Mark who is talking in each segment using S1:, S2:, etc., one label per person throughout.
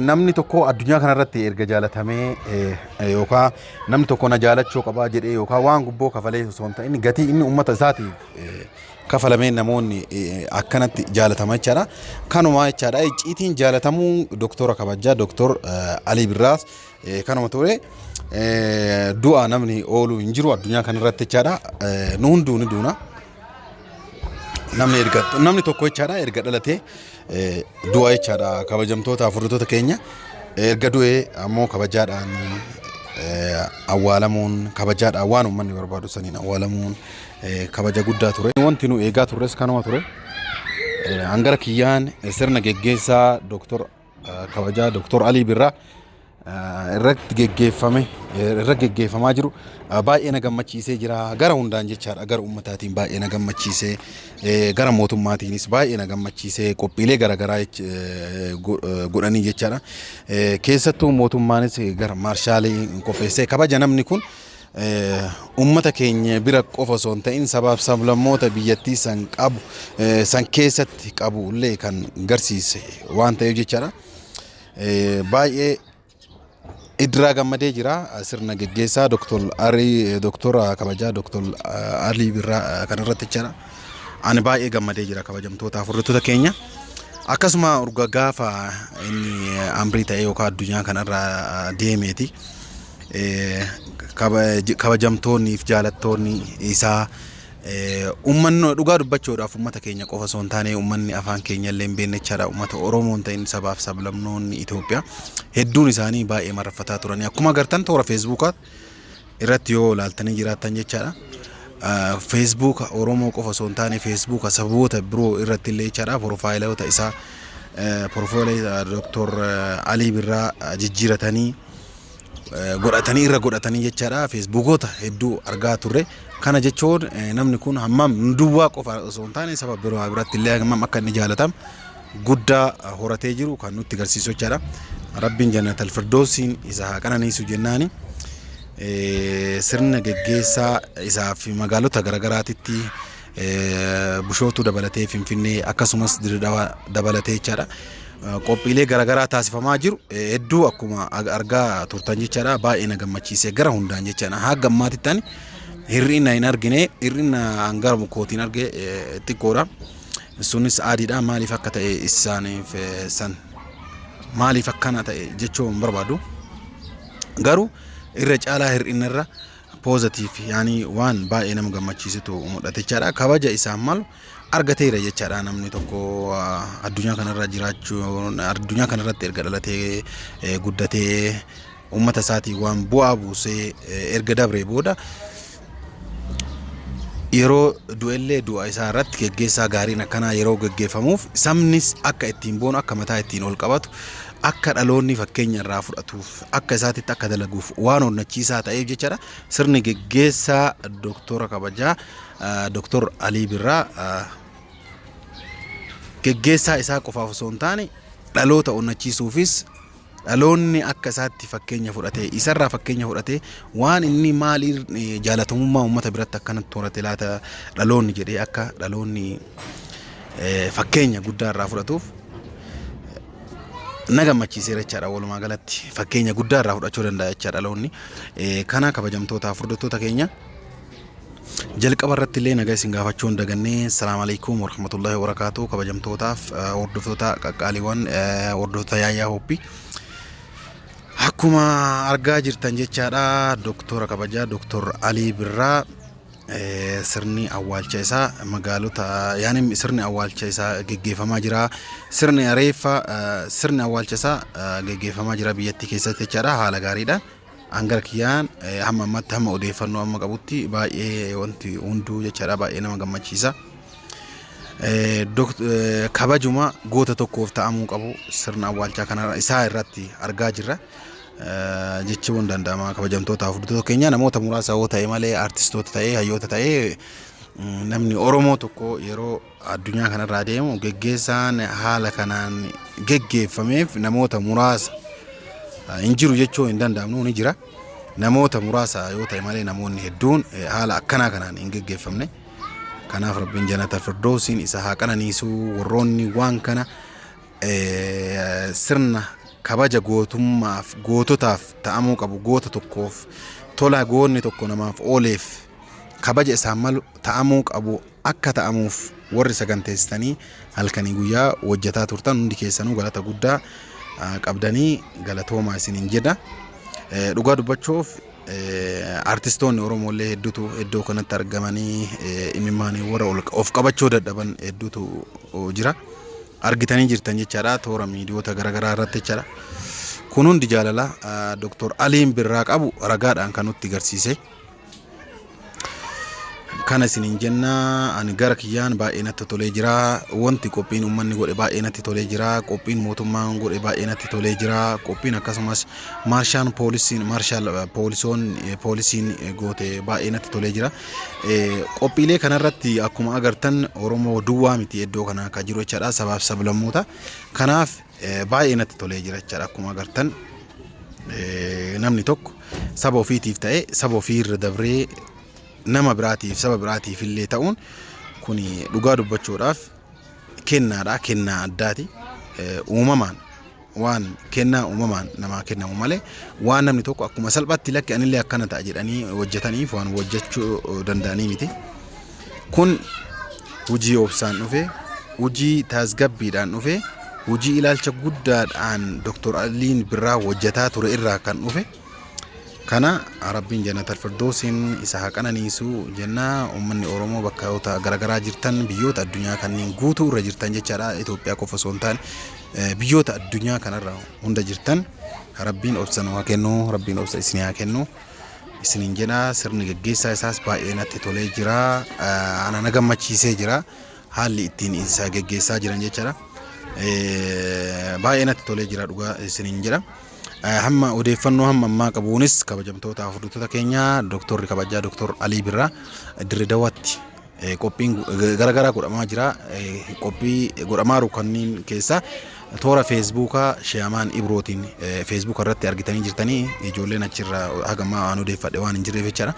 S1: Namni tokko addunyaa kanarratti erga jaalatamee yookaan namni tokko na jaalachuu qabaa jedhee yookaan waan gubboo kafalee osoo hin ta'in gatii inni uummata isaatiif kafalamee namoonni akkanatti jaalatama jechaadha. Kanuma jechaadha. Icciitiin jaalatamuu doktora kabajaa doktor Alii Birraas kanuma ture. Du'a namni oolu hin jiru addunyaa kanarratti jechaadha. Nu hunduu ni duuna. Namni erga namni tokko jechaadha erga dhalatee du'a jechaadha kabajamtoota hordoftoota keenya erga du'ee ammoo kabajaadhaan awwaalamuun kabajaadhaan waan uummanni barbaadu saniin awwaalamuun kabaja guddaa ture. Wanti nu eegaa turres kanuma ture. Hangara kiyyaan sirna geggeessaa Dooktor kabajaa Dooktor Alii Birraa irratti geggeeffame irra geggeeffamaa jiru baay'ee na gammachiisee jira gara hundaan jechaadha gara ummataatiin baay'ee na gammachiisee gara mootummaatiinis baay'ee na gammachiisee qophiilee garaagaraa godhanii jechaadha keessattuu mootummaanis gara maarshaalii qopheessee kabaja namni kun ummata keenya bira qofa osoo hin ta'in sabaaf sablammoota biyyattii san qabu san keessatti qabu illee kan garsiise waan ta'eef jechaadha. Baay'ee iddiraa gammadee jira sirna geggeessaa Dr. Arii Dr. kabajaa Dr. Alii Birraa kanarratti jechaadha. Ani baay'ee gammadee jira kabajamtoota hordoftoota keenya. Akkasuma urga gaafa inni amrii ta'e yookaan addunyaa kanarra deemeeti. Kabajamtoonni fi jaalattoonni isaa Uummanni dhugaa dubbachuudhaaf uummata keenya qofa osoo hin taane uummanni afaan keenya illee hin beekne jechaadha. Uummata Oromoo hin ta'in sabaaf sablamnoonni Itoophiyaa hedduun isaanii baay'ee mararfataa turanii akkuma agartan toora feesbuukaa irratti yoo ilaaltanii jiraattan jechaadha. Feesbuuka Oromoo qofa osoo hin taane feesbuuka saboota biroo irratti illee jechaadha porofaayiloota isaa porofaayiloota Dooktor Alii Birraa jijjiiratanii godhatanii irra godhatanii jechaadha feesbuukoota hedduu argaa turre kana jechuun namni kun hammam nu duwwaa qofa osoo hin taane saba biraa biratti illee hammam akka inni jaalatamu guddaa horatee jiru kan nutti agarsiisu jechaadha. Rabbiin jannatal firdoosiin isa haa qananiisu jennaani. Sirna geggeessaa isaa fi magaalota garaagaraatitti Bushootuu dabalatee Finfinnee akkasumas Dirredawaa dabalatee jechaadha. Qophiilee garaagaraa taasifamaa jiru hedduu akkuma argaa turtan jechaadha. Baay'ee na gammachiisee gara hundaan jechaadha. Haga ammaatitti ani hir'ina hin argine hir'ina hangara kootiin arge xiqqoodha. Sunis adiidha maaliif akka ta'e isaaniif san maaliif akkana ta'e jechuu hin barbaadu. Garuu irra caalaa hir'ina irra positive yaani waan baay'ee nama gammachiisutu mul'ate jechaadha. Kabaja isaan malu argateera jechaadha namni tokko addunyaa kanarra jiraachuun addunyaa kanarratti erga dhalatee guddatee uummata isaatii waan bu'aa buusee erga dabree booda yeroo du'ellee du'a isaa irratti geggeessaa gaariin akkanaa yeroo geggeeffamuuf sabnis akka ittiin boonu akka mataa ittiin ol qabatu akka dhaloonni fakkeenya irraa fudhatuuf akka isaatitti akka dalaguuf waan onnachiisaa ta'eef jechaadha. Sirni geggeessaa Doktora kabajaa Doktor Alii Birraa geggeessaa isaa qofaaf osoo hin taane dhaloota onnachiisuufis dhaloonni akka isaatti fakkeenya fudhatee isarraa fakkeenya fudhatee waan inni maaliin jaalatamummaa uummata biratti akkanatti horate laata dhaloonni jedhee akka dhaloonni fakkeenya guddaa irraa fudhatuuf na gammachiiseera jechaadha walumaa galatti fakkeenya guddaa irraa fudhachuu danda'a jechaadha dhaloonni kana kabajamtootaaf hordoftoota keenya jalqaba irratti illee nagaa isin gaafachuu hin dagannee salaamu alaikum warahmatullahi wabarakaatu kabajamtootaaf hordoftoota qaqqaaliiwwan hordoftoota yaayyaa hoppii akkuma argaa jirtan jechaadha doktora kabajaa doktor Alii Birraa sirni awwaalcha isaa magaalota yaani sirni awwaalcha isaa geggeeffamaa jira. Sirni reeffa sirni awwaalcha isaa geggeeffamaa jira biyyattii keessatti jechaadha haala gaariidha. Hangara kiyyaan hamma ammatti hamma odeeffannoo amma qabutti baay'ee wanti hunduu jechaadha baay'ee nama gammachiisa. Kabajuma goota tokkoof ta'amuu qabu sirna awwaalchaa kana isaa irratti argaa jirra. Jechuun danda'ama kabajamtoota hordoftoota keenya namoota muraasa yoo ta'e malee artistoota ta'ee hayyoota ta'ee namni Oromoo tokko yeroo addunyaa kanarraa deemu geggeessaan haala kanaan geggeeffameef namoota muraasa hin jiru jechuu hin danda'amnu ni jira. Namoota muraasa yoo ta'e malee namoonni hedduun haala akkanaa kanaan hin geggeeffamne. Kanaaf Rabbiin janata firdoosiin isa haa qananiisu warroonni waan kana sirna Kabaja gootummaaf goototaaf ta'amuu qabu, goota tokkoof tola goonni tokko namaaf ooleef kabaja isaan malu ta'amuu qabu akka ta'amuuf warri saganteessitanii halkanii guyyaa hojjataa turtan hundi keessanuu galata guddaa qabdanii galatoomaa isiniin jedha. Dhugaa dubbachuuf artistoonni Oromoo illee hedduutu iddoo kanatti argamanii imimmaanii warra of qabachuu dadhaban hedduutu jira. Argitanii jirtan jechaadha toora miidiyoota garaagaraa irratti jechaadha. Kun hundi jaalala Dr. Aliin Birraa qabu ragaadhaan kan nutti garsiise. Kana isiniin jenna, ani gara kiyyaan baay'ee natti tolee jira. Wanti qophiin uummanni godhe baay'ee natti tolee jira. Qophiin mootummaan godhe baay'ee natti tolee jira. Qophiin akkasumas maarshaan poolisiin maarshaal poolisoon poolisiin goote baay'ee natti tolee jira. Qophiilee kanarratti akkuma agartan Oromoo duwwaa miti iddoo kana kan jiru jechaadha, sabaaf sablammoota. Kanaaf baay'ee natti tolee jira jechaadha. Akkuma agartan namni tokko saba ofiitiif ta'e saba ofii irra dabree nama biraatiif saba biraatiif illee ta'uun kun dhugaa dubbachuudhaaf kennaadha, kennaa addaati. Uumamaan waan kennaa uumamaan namaa kennamu malee waan namni tokko akkuma salphaatti lakki anillee akkana ta'a jedhanii hojjetaniif waan hojjechuu danda'anii miti. Kun hojii obsaan dhufe, hojii tasgabbiidhaan dhufe, hojii ilaalcha guddaadhaan Dr. Aliin Birraa hojjetaa ture irraa kan dhufe. Kana Rabbiin Jannatal Firdoosiin isa haa qananiisu jenna. Uummanni Oromoo bakkoota garaagaraa jirtan, biyyoota addunyaa kanneen guutuu irra jirtan jechaadha. Itoophiyaa qofa osoo hin taane biyyoota addunyaa kanarra hunda jirtan, Rabbiin obsa nu haa kennu, Rabbiin obsa isin haa kennu isiniin jedha. Sirni gaggeessaa isaas baay'ee natti tolee jira. Ana na gammachiisee jira. Haalli ittiin isa gaggeessaa jiran jechaadha. Baay'ee natti tolee jira dhugaa isiniin jedha. Hamma odeeffannoo hamma ammaa qabuunis, kabajamtoota hordoftoota keenya, Dooktorri kabajaa Dooktor Alii Birraa Dirree Dawaatti qophiin garaagaraa godhamaa jira. Qophii godhamaa jiru kanneen keessaa toora feesbuukaa Sheeyamaan Ibrootiin feesbuuka irratti argitanii jirtanii, ijoolleen achirraa haga ammaa waan odeeffadhe waan hin jirreef jechaadha.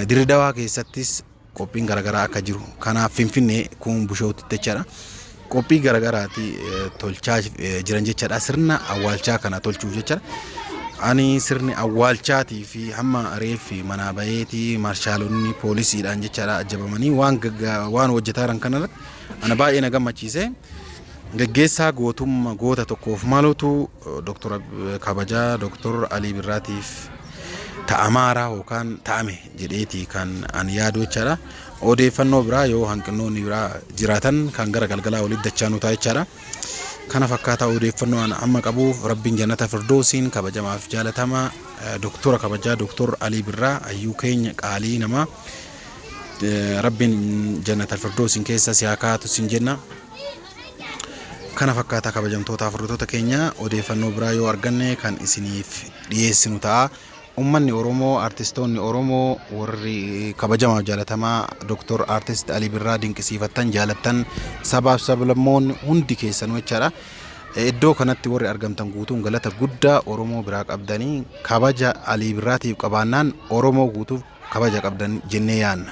S1: Dirree Dawaa keessattis qophiin garaagaraa akka jiru, kanaaf Finfinnee kun Bushootitti jechaadha. Qophii garaagaraati tolchaa jiran jechaadha, sirna awwaalchaa kana tolchuuf jechaadha. Ani sirni awwaalchaatii fi hamma reeffi manaa baheetii maarshaalonni poolisiidhaan jechaadha ajjabamanii waan waan hojjetaa jiran kanarratti ana baay'ee na gammachiise. Geggeessaa gootumma goota tokkoof malutu Dr. kabajaa Dr. Alii Birraatiif ta'amaara yookaan ta'ame jedheeti kan ani yaadu jechaadha. Odeeffannoo biraa yoo hanqinoonni biraa jiraatan kan gara galgalaa walitti dachaanu ta'a jechaadha. Kana fakkaataa odeeffannoo an amma qabuuf, Rabbiin jannata firdoosiin kabajamaaf jaalatama doktora kabajaa Doktor Alii Birraa, hayyuu keenya qaalii namaa, Rabbiin jannata firdoosiin keessa si haa kaa'atu sin jenna. Kana fakkaataa, kabajamtoota hordoftoota keenya, odeeffannoo biraa yoo arganne kan isiniif dhiyeessinu ta'a. Uummanni Oromoo, artistoonni Oromoo warri kabajamaaf jaalatamaa Dr. Artist Alii Birraa dinqisiifattan, jaalattan, sabaaf sablammoonni hundi keessanuu jechaadha. Iddoo kanatti warri argamtan guutuun galata guddaa Oromoo biraa qabdanii, kabaja Alii Birraatiif qabaannaan Oromoo guutuuf kabaja qabdan jennee yaanna.